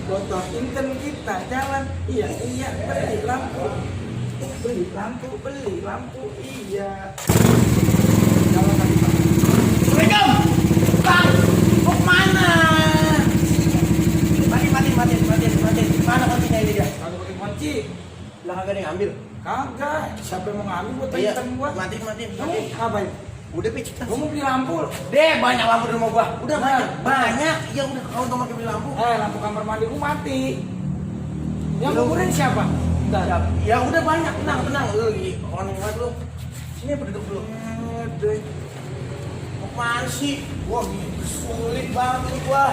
Potong intern kita jalan. Iya, beli lampu. Beli lampu, iya. Kalau tadi Pak. Assalamualaikum. Bang, mau kemana? Mati. Mana kuncinya ini dia? Kalau pakai kunci, Lah kagak ada yang ambil. kagak. Siapa yang mau ngambil buat Iya, intern gua? mati. Kamu ngapain? Udah pecik. Gua mau beli lampu. Deh, banyak lampu di rumah gua. Udah Nah. banyak. Ya udah kamu tuh pakai beli lampu. Lampu kamar mandi gua mati. Yang nguburin siapa? Enggak. Ya udah banyak, tenang. Lu orang yang lu. Sini apa duduk dulu? Deh. Mau kemana sih? Wah, sulit banget nih gua.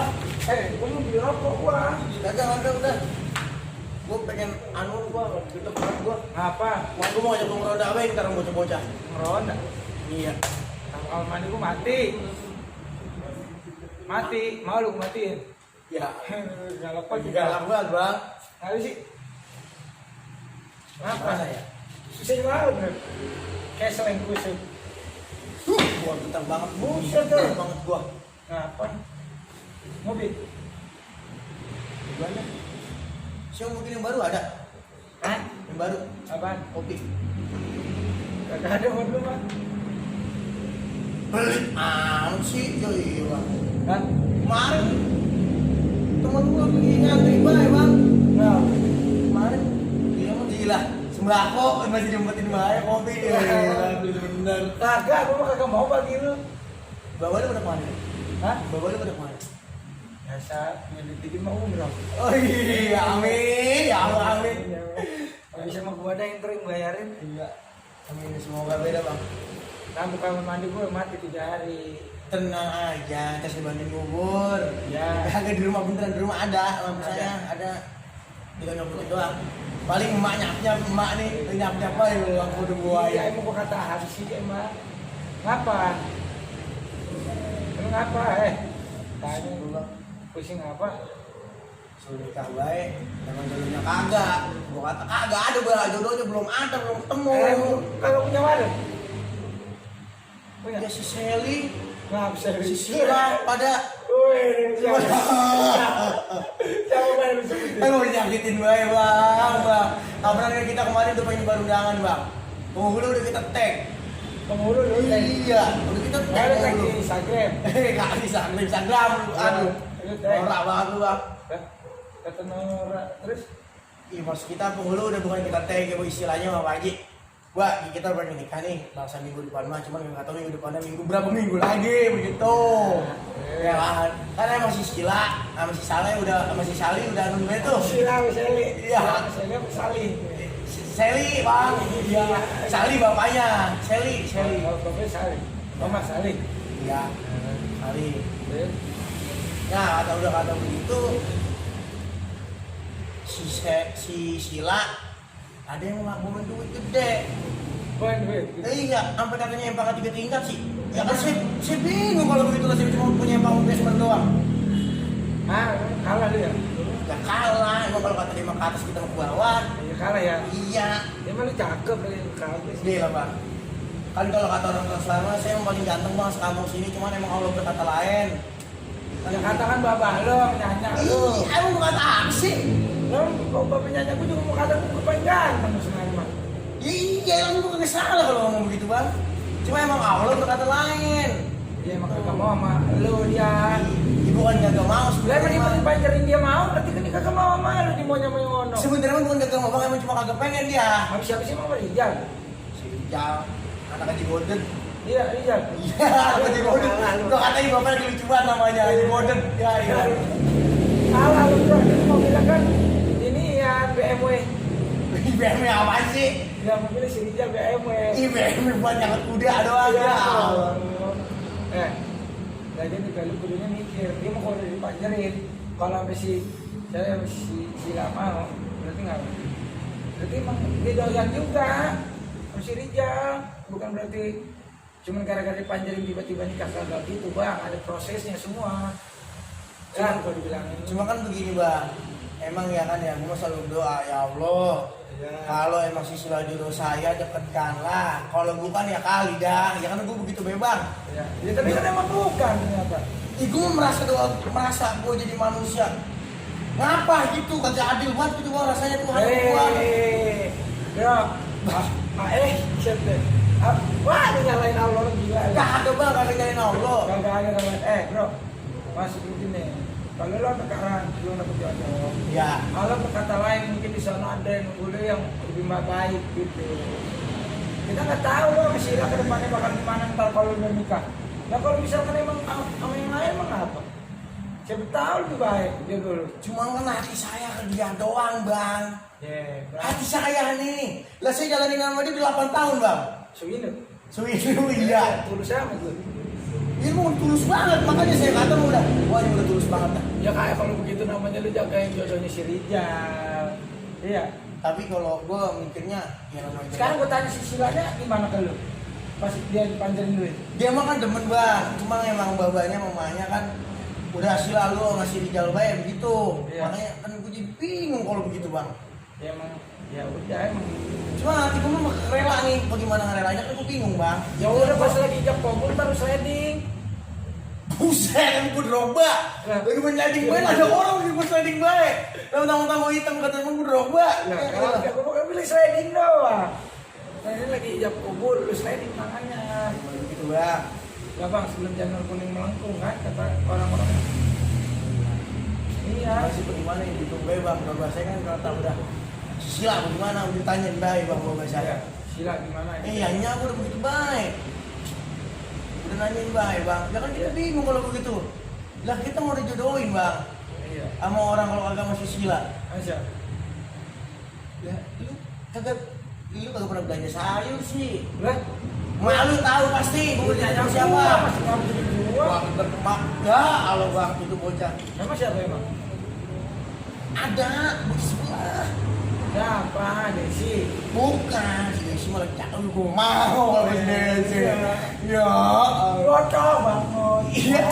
Gua mau beli rokok gua. Kagak udah. Gua pengen gua gitu banget gua. Apa? Gua mau ngajak lu ngeronda apa ntar mau bocah. Ngeronda. Iya. Kamar mandi gua mati. Mau lu gua matiin? Ya. Galak apa Juga lambat, Bang. Apa sih? Apa saya? Bisa banget. Kayak selain kusut. Gua betah banget. Buset, Betah banget gua. Ngapa? Mobil. Gimana? Siapa mobil yang baru ada? Hah? Yang baru? Apaan? Kopi. Kagak ada mobil mah. Beli sih? Iya, Bang. Hah? Kemarin temen gua lagi ngantri Bang. Nah. Kemarin dia mah gila. Sembako masih jemputin bahaya kopi dia. Bener. Kagak, gua mah kagak mau bagi lu. Bawa lu pada kemana? Hah? Bawa lu pada kemana? Biasa ngeditikin mau umroh. Oh iya, amin. Ya Allah, amin. Kalau bisa mah gua ada yang kering bayarin. Iya. Amin, semoga beda, Bang. Lampu kamar mandi gua mati 3 hari. Tenang aja, kasih banding bubur. Ya. Kagak di rumah beneran, di rumah ada lampu saya, ada. Tinggal nyopotin doang. Paling emak nih, nyap apa ya lampu udah buaya. Iya, emang gua kata habis sih emang. Ngapa? Lu ngapa? Tanya dulu. Pusing apa? Sulit baik, memang jodohnya kagak. Gua kata kagak ada, jodohnya belum ada, belum ketemu. Kalau punya mana? Punya Ya si Sally, nggak bisa si Sila pada. Wih, siapa yang disebutin? Mau nyakitin baik bang. Kapan kita kemarin tuh pengen baru undangan bang. Penghulu udah kita tag. Penghulu lu Iya, udah kita tag. ada tag di Instagram. Nggak bisa, Instagram lu. Aduh, norak banget lu bang. Kata norak terus Iya, maksud kita penghulu udah bukan kita tag ya, istilahnya sama Pak Haji. Wah, kita baru nikah nih, bahasa minggu depan mah, cuman nggak tahu minggu depannya berapa minggu lagi begitu. Ya kan, karena emang si Sila, sama si Saleh udah, sama si Sali udah nungguin tuh. Sila. Iya. Sali. Sally bang, iya. Sali bapaknya, Sally. Oh, bapaknya Sali. Mama Sali. Iya, Sali. Nah, kata begitu, si Sila ada yang ngomongin duit gede. Duit. Iya, sampai katanya yang pangkat 3 tingkat sih. Ya kan saya bingung kalau begitu lah, saya cuma punya empang basement doang. Kalah dia. Ya kalah, emang kalau kata dia mah ke atas kita mau ke bawah. Iya kalah ya. Iya. Dia mah lu cakep dari kalah. Iya lah bang. Kan kalau kata orang selama saya yang paling ganteng bang sekampung sini, cuman emang Allah berkata lain. Yang katakan babah lo, nyanyi lo. Iya, emang berkata apa sih? Kok bapak nyanyi aku juga mau kata gue paling ganteng sebenarnya mah. Iya, emang gue gak salah kalau ngomong begitu bang. Cuma emang Allah berkata lain. Iya emang kagak mau sama lo dia. Ibu kan gak mau Lah sebenarnya. emang dipanjarin dia mau, berarti kan dia kagak mau sama lo di maunya ngono. Sebenarnya bukan gak mau bang, emang cuma kagak pengen dia. Habis siapa sih mau Rijal? Si Rijal, anak Haji Boden. Iya Rijal. Iya, Haji Boden. Lo katanya bapak lagi lucu banget namanya Haji Boden. Ya iya. Salah lu bro, itu mobilnya kan ini ya BMW. BMW apa sih? Ya mobilnya si Rijal BMW. BMW buat nyangkut kuda doang ya. Nah jadi kalau kudunya mikir, dia mau kalau dipanjarin, kalau sampai saya si Sila mau, berarti nggak? Berarti emang dia doyan juga, sama si Rijal, bukan berarti cuman gara-gara dipanjarin tiba-tiba nikah kagak gitu bang, ada prosesnya semua. Kan kalau dibilangin. Cuma kan begini bang, emang ya kan ya, gue selalu doa ya Allah. Ya. Kalau emang si Sila jodoh saya dekatkanlah. Kalau bukan ya kali dah, ya kan gue begitu bebas. Ya, tapi kan emang bukan ternyata. Gue merasa gue jadi manusia Ngapa gitu? Kagak adil banget gitu bang rasanya tuh hati gua. Bro, siap deh. Wah, ini nyalain Allah gila. Gak ada bang, kagak nyalain Allah. Kagak ada. Bro, masih begini. Kalau lo sekarang belum dapet jodoh, Ya. kalau berkata lain mungkin di sana ada yang nunggu yang lebih baik gitu. Kita nggak tahu loh Sheila ke depannya bakal gimana ntar kalau udah nikah. Nah kalau misalkan emang sama yang lain emang apa? Siapa tahu lebih baik dia dulu. Cuma kan hati saya ke dia doang bang. Yeah, Hati saya nih. Lah saya jalanin sama dia 8 tahun bang. Suwino. Iya. Tulus amat tuh. Dia mau tulus banget, makanya saya kata udah, wah ini udah tulus banget dah. Ya kayak kalau begitu namanya lu jagain jodohnya si Rijal. Iya. Tapi kalau gue mikirnya, ya namanya. Sekarang gue tanya si Silanya gimana ke lu? Pas dia dipanjarin duit. Dia emang kan demen bang, cuma emang babanya mamanya kan udah Sila lu sama si Rijal baik begitu. Iya. Makanya kan gue jadi bingung kalau begitu bang. Ya emang, ya udah emang. Cuma hati gue mah rela nih, bagaimana ngerelanya kan gue bingung bang. Ya udah pas lagi jam kabul terus sliding. Buset, gue drogba. Lagi main sliding baik, ada orang lagi main sliding baik. Tamu-tamu hitam kata emang gue drogba. Nah, kalau aku mau pilih sliding doang. Nah, ini lagi ijab kubur, lu sliding tangannya. Begitu bang. Ya bang, sebelum janur kuning melengkung kan, kata orang-orang. Iya. Masih bagaimana yang ditunggu bang, bapak saya kan kalau tahu udah Sila bagaimana, udah ditanyain baik bang bapak saya. Sila gimana? Iya, aku udah begitu baik. Udah nanyain baik bang, ya kan kita bingung kalau begitu. Lah kita mau dijodohin bang, Iya. sama orang kalau agak masih Sila. Aja. Ya, lu kagak pernah belanja sayur sih. Lah, Malu tahu pasti, gue belanja sama siapa? Masih nggak bisa dijual. Wah, berkemak. Ya, Allah bang, itu bocah. Sama siapa emang? Ada, di sebelah. Siapa? Desi. Bukan, si Desi malah cakep gue mau sama si Desi. Ya, Bocah banget.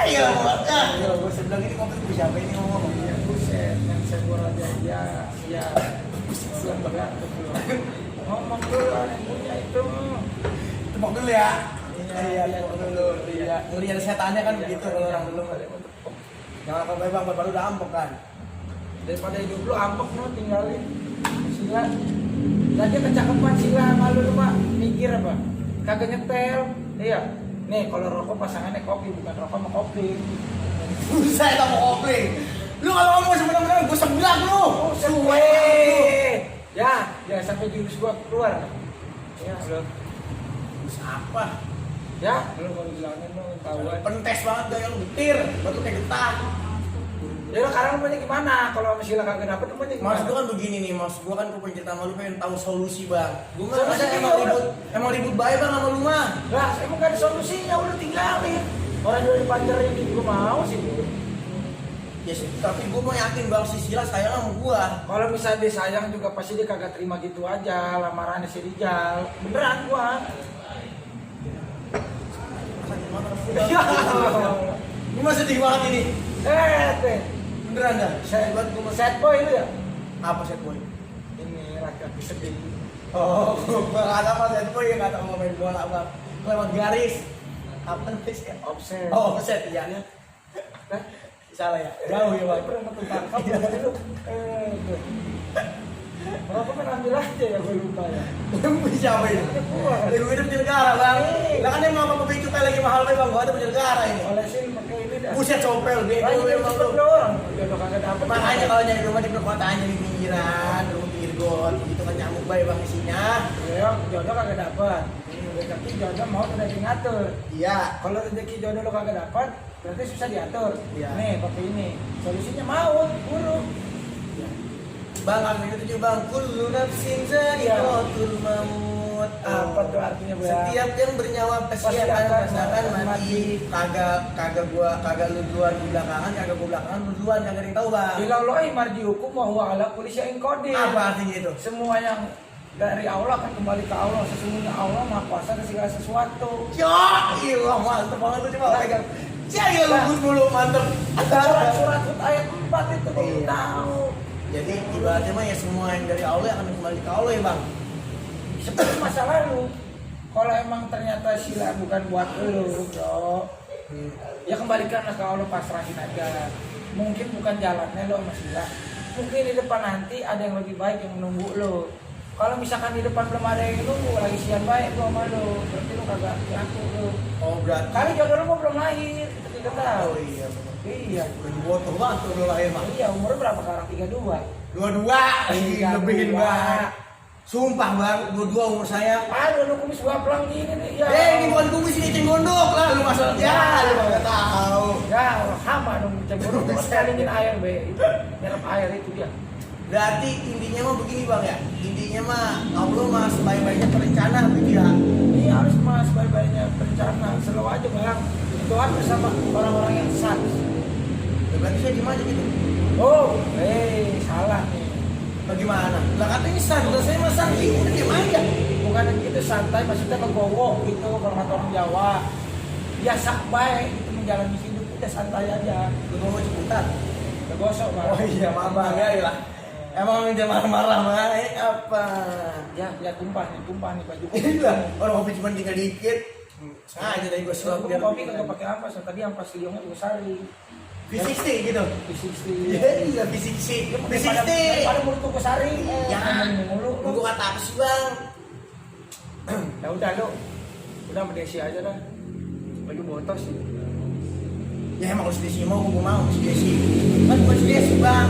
iya bocah. Ya, gue sebelah ini ngomong gue siapa ini ngomong. Iya, buset. Yang saya buat aja. Ya. Belum berat tuh. Ngomong dulu yang punya itu. Tepok dulu ya. Iya, Tepok dulu. Iya, ngelihat setannya kan begitu kalau orang dulu. Jangan apa bang, baru udah ampok kan. Daripada hidup lu ampek lu tinggalin Sila. Tadi kecakapan Sila malu lu Pak. Mikir apa? Kagak nyetel. Iya. Nih kalau rokok pasangannya kopi bukan rokok sama kopi. Saya tak mau kopling. Lu kalau ngomong sebenarnya gue sebelah lu. Suwe. Ya sampai jurus gua keluar. Ya, lu. Terus apa? Ya, lu kalau bilangin lu tahuan. Pentes banget gaya lu getir, baru kayak getah. Ya lu sekarang lu maunya gimana? Kalau sama Sila kagak dapet lu maunya gimana? Maksud gua kan begini nih, maksud gua kan gua pengen cerita sama lu pengen tahu solusi bang. Gua mah Solusi masa apa? emang ribut baik bang sama lu mah. Lah, emang gak ada solusinya, udah tinggalin. Orang udah dipanjarin ini gua mau sih. Ya sih, tapi gua mau yakin bang si Sila sayang sama gua. Kalau misalnya dia sayang juga pasti dia kagak terima gitu aja lamarannya si Rijal. Beneran gua. Ini mah sedih banget ini. Teh. Beneran dah. Sad boy lu ya? Apa set boy? Ini laki-laki sedih. Oh, gua kata mas set boy ya kata mau main bola bang. Lewat garis. Apa nih? Offset. Oh, offset ya. Hah? Salah ya. Jauh ya bang. Pernah ketangkap lu. Berapa kan ambil aja ya gue lupa ya. Siapa ini? Dari gue itu penyelenggara bang. Lah kan emang apa begitu kayak lagi mahal bang. Gua ada penyelenggara ini. Olesin pakai ini dah. Buset copel bego emang lu. Doang. Udah lo kagak dapet. Makanya kalau nyari rumah di perkotaan di pinggiran, rumah pinggir got, gitu kan nyamuk baik bang isinya. Ya, jodoh kagak dapet. Rezeki jodoh mau udah ngatur. Iya. Kalau rezeki jodoh lo kagak dapat, berarti susah diatur. Iya. Nih, pakai ini. Solusinya maut, buruk. Bang, artinya itu juga bang, kullu nafsin za'iqatul maut. Apa tuh artinya, Bang? Setiap yang bernyawa pasti akan merasakan mati. Kagak lu duluan di belakangan, kagak gua belakangan lu duluan, kagak ada yang tahu bang. Bila Allah marjiukum wa huwa ala kulli syai'in qadir. Apa artinya itu? Semua yang dari Allah akan kembali ke Allah. Sesungguhnya Allah Maha Kuasa atas segala sesuatu. Ya, iya mantep banget tuh coba pegang. Jadi lu dulu mantep. Surat Hud ayat 4 itu baru Iya. tahu. Jadi ibaratnya mah ya semua yang dari Allah akan kembali ke Allah ya bang. Seperti masa lalu. Kalau emang ternyata Sila bukan buat lu, bro. Ya kembalikanlah ke Allah, pasrahin aja. mungkin bukan jalannya lo sama Sila. Mungkin di depan nanti ada yang lebih baik yang menunggu lo. Kalau misalkan di depan belum ada yang nunggu, lagi sian baik lo sama lo, berarti lo kagak ngaku lo. Oh berarti. Kali jodoh lo belum lahir, kita tidak tahu. Oh iya. Iya. Udah dibotol banget tuh belum lahir mah. Iya, umurnya berapa sekarang? 32. Dua-dua. Iya, Lebihin dua. banget. Sumpah bang, dua-dua umur saya. Aduh, lu kumis gua pelang gini nih. Ya. Ini bukan kumis ini ceng gondok lah, lu masalah ya, lu nggak tahu. Ya, hama dong cemburu. Sekaliin air be, itu nyerap air itu dia. Berarti intinya mah begini bang ya, intinya mah Allah mah sebaik-baiknya perencana gitu ya. Ini harus mas baik-baiknya berencana. Selalu aja bilang doa bersama orang-orang yang sah. Ya, berarti saya gimana gitu? Oh, salah nih. Bagaimana? Lah katanya santai, saya mah santai, udah diam aja. Bukan gitu santai, maksudnya legowo gitu kalau kata orang Jawa. Biasa baik itu menjalani hidup udah santai aja. Lu mau ceputan? Udah gosok bang. Oh iya, maaf bang ya lah. Emang dia marah-marah baik apa? Ya tumpah nih baju. Iya, orang kopi cuma tinggal dikit. Sengaja dari gue suap Aku kopi kagak pakai ampas, tadi ampas liongnya gue saring. V60 gitu. V60. Iya, V60. V60. Pada mulut gue saring. Ya, mulu. gue kata apa sih bang? Ya udah lo, udah sama Desi aja dah. Baju botos sih. Ya emang kalau si Desi mau, gue mau si Desi. Kan bukan si Desi bang.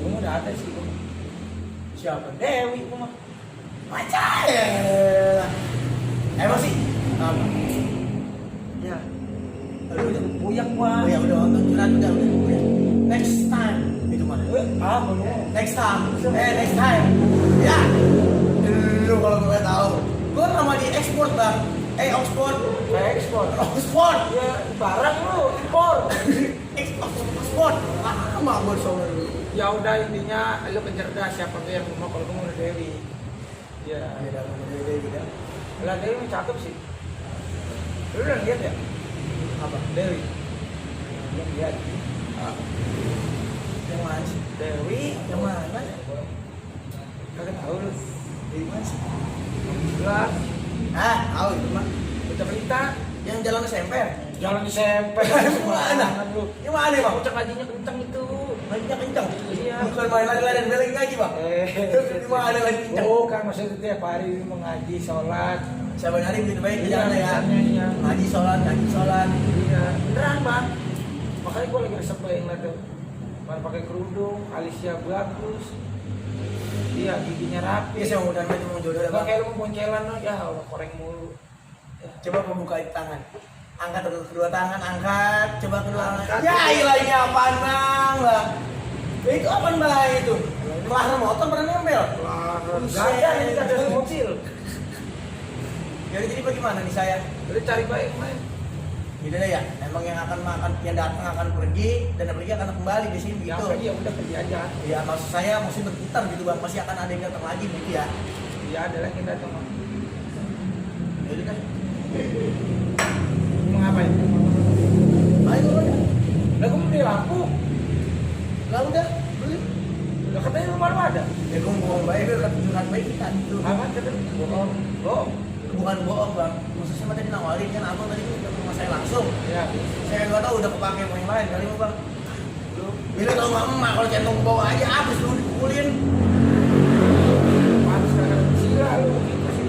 Gue udah ada sih. Siapa? Dewi gue mah. Macam. Emang sih? Apa? Ya. Aduh, udah. Buyang gua. Oh ya udah nonton curhat udah. Next time itu mana? Belum. Next time. Next time. Ya. Lu kalau gue tahu. Gue nama di ekspor bang. Oxford. Kayak ekspor. Oxford. Ya barang lu impor. Oxford. Lama gue soalnya dulu. Ya udah intinya lu kecerdas siapa tuh yang mau kalau kamu udah Dewi. Ya. Beda beda. Lah Dewi cakep sih. Lu udah lihat ya? Apa? Dewi. Belum lihat. Yang mana sih? Dewi Yang mana? kagak tahu lu. Dari mana sih? Lah, Tahu itu mah. baca berita Yang jalan SMP. jalan di SMP. Mana? Lu. Yang mana bang? Ucap gajinya kencang itu. Laginya kencang. Iya. Bukan main lari-lari dan beleng gaji bang. Di mana lagi kencang? Bukan maksudnya tiap hari mengaji, sholat. Siapa hari begitu baik di Iya, jalan ya? iya. Ngaji sholat. Iya, beneran bang. Makanya gue lagi resep yang ngeliat tuh. Baru pakai kerudung, alisnya bagus. Iya, giginya rapi. Iya, saya mudah itu mau jodoh ya Gak bang. kayak lu mau boncelan lo, ya Allah koreng mulu. Coba membuka tangan. Angkat kedua tangan, angkat. Coba kedua tangan. Angkat. Ya ilah ini apaan bang lah. Ya, itu apaan bang itu? Kelahar motor pernah nempel. Gak ada, ini gak ada mobil. Jadi bagaimana nih saya? Jadi cari baik main. Gitu deh ya. Emang yang datang akan pergi dan yang pergi akan kembali di sini Ya gitu. pergi ya udah pergi aja. Ya maksud saya mesti berputar gitu bang. Masih akan ada yang datang lagi gitu ya. Ya ada lagi yang datang. Jadi kan. Mau ngapain? Ayo dulu ya. Lah gue mau beli lampu. Lah udah beli. Lah katanya rumah lu ada. Ya gue bohong baik biar ketunjukan baik kita gitu. Apa kata bohong? Bohong. Bukan bohong bang. Maksudnya mah tadi nawarin kan abang tadi udah ke rumah saya langsung. Ya. Saya nggak tahu udah kepake sama yang lain kali mah bang. Lu bila tau nggak emak kalau centong ke bawah aja habis lu dipukulin. Pantes karena sila lu gitu sih.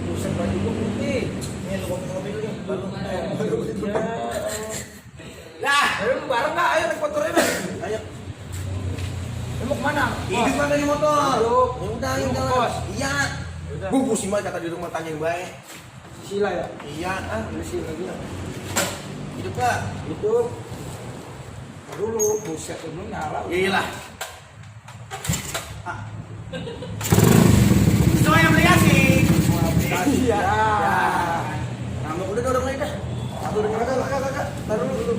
Buset baju gue putih. Ini lu kopi dulu nih. Baru Ya. Lah, Ayo lu bareng gak? Ayo naik motornya dah. ayo. Lu mau kemana? Hidup kan dari motor. Hidup. Ya udah, Lu udah. kos. Iya. Udah. Pusing banget kata di rumah tanya yang baik. Sila ya? Iya. Lu sila juga. Hidup kak. Itu dulu buset lu nyala. Gila. Ah. Semua yang aplikasi. Iya. Nambah udah dorong lagi dah. Aduh, kakak. Taruh dulu.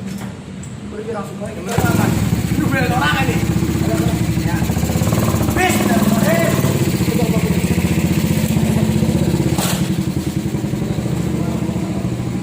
Udah bilang semua ini. Gimana kan? Lu beli orang nih.